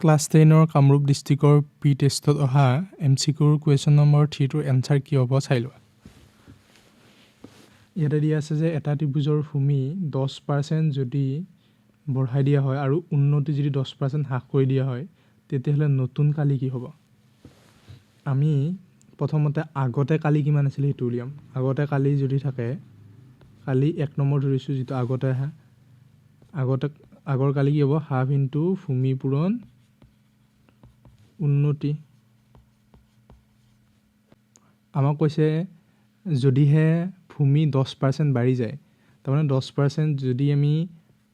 Class টেনৰ কামৰূপ ডিষ্ট্ৰিক্টৰ প্ৰি টেষ্টত অহা এম চি কিউৰ কুৱেশ্যন নম্বৰ থ্ৰীটোৰ এনচাৰ কি হ'ব চাই লোৱা। ইয়াতে দিয়া আছে যে এটা ত্ৰিভুজৰ ভূমি 10% যদি বঢ়াই দিয়া হয় আৰু উন্নতি যদি 10% হ্ৰাস কৰি দিয়া হয়, তেতিয়াহ'লে নতুন কালি কি হ'ব? আমি প্ৰথমতে আগতে কালি কিমান আছিলে সেইটো উলিয়াম। আগতে কালি যদি থাকে, কালি 1 নম্বৰ ধৰিছোঁ, যিটো আগতে আহা, আগতে আগৰ কালি কি হ'ব? হাফ ইনটু ভূমি পূৰণ উন্নতি। আমাক কৈছে যদিহে ভূমি 10% বাঢ়ি যায়, তাৰমানে 10% যদি আমি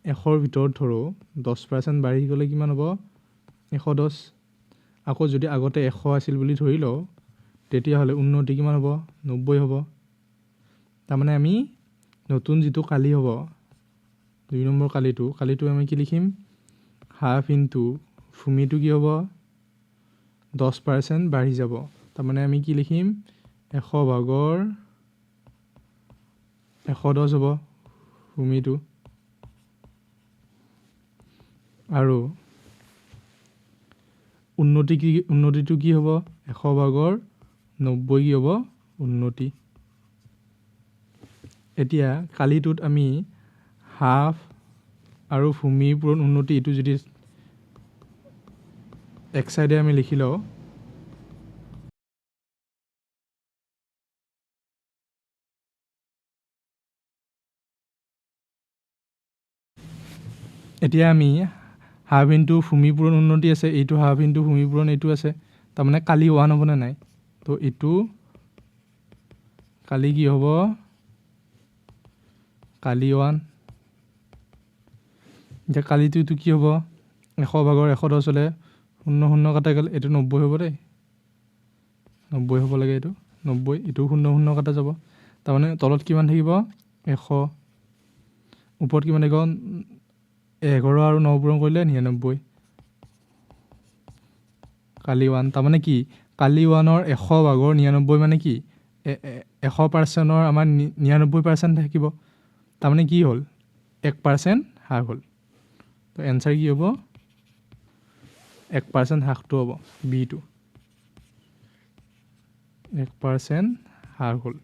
এশৰ ভিতৰত ধৰোঁ, 10% বাঢ়ি গ'লে কিমান হ'ব? 110। আকৌ যদি আগতে 100 আছিল বুলি ধৰি লওঁ, তেতিয়াহ'লে উন্নতি কিমান হ'ব? 90 হ'ব। তাৰমানে আমি নতুন যিটো কালি হ'ব, 2 নম্বৰ কালিটো, কালিটো আমি কি লিখিম? হাফ ইনটু ভূমিটো কি হ'ব? 10% বাঢ়ি যাব। তাৰমানে আমি কি লিখিম? এশ ভাগৰ এশ দহ হ'ব ভূমিটো। আৰু উন্নতি কি, উন্নতিটো কি হ'ব? এশ ভাগৰ নব্বৈ কি হ'ব? উন্নতি। এতিয়া কালিটোত আমি হাফ আৰু ভূমি পূৰণ উন্নতি এইটো যদি এক চাইডে আমি লিখি লওঁ, এতিয়া আমি হাফ ইনটু ভূমি পূৰণ উন্নতি আছে, এইটো হাফ ইনটু ভূমি পূৰণ এইটো আছে, তাৰমানে কালি ওৱান হ'বনে নাই? তো এইটো কালি কি হ'ব? কালি ওৱান। এতিয়া কালিটো এইটো কি হ'ব? এশ ভাগৰ এশ দহ হ'লে শূন্য শূন্য কাটা গ'ল, এইটো 90 হ'ব দেই, 90 হ'ব লাগে, এইটো 90, এইটো শূন্য শূন্য কাটা যাব। তাৰমানে তলত কিমান থাকিব? 100। ওপৰত কিমান থাকিব? 11 আৰু ন পূৰণ কৰিলে 99। কালি ওৱান, তাৰমানে কি? কালি ওৱানৰ এশ ভাগৰ নিৰানব্বৈ মানে কি? এশ পাৰ্চেণ্টৰ আমাৰ 99% থাকিব। তাৰমানে কি হ'ল? 1% হ্ৰাস হ'ল। তো এনচাৰ কি হ'ব? 1% হ্ৰাসটো হ'ব বিটো, 1% হ্ৰাস হ'ল।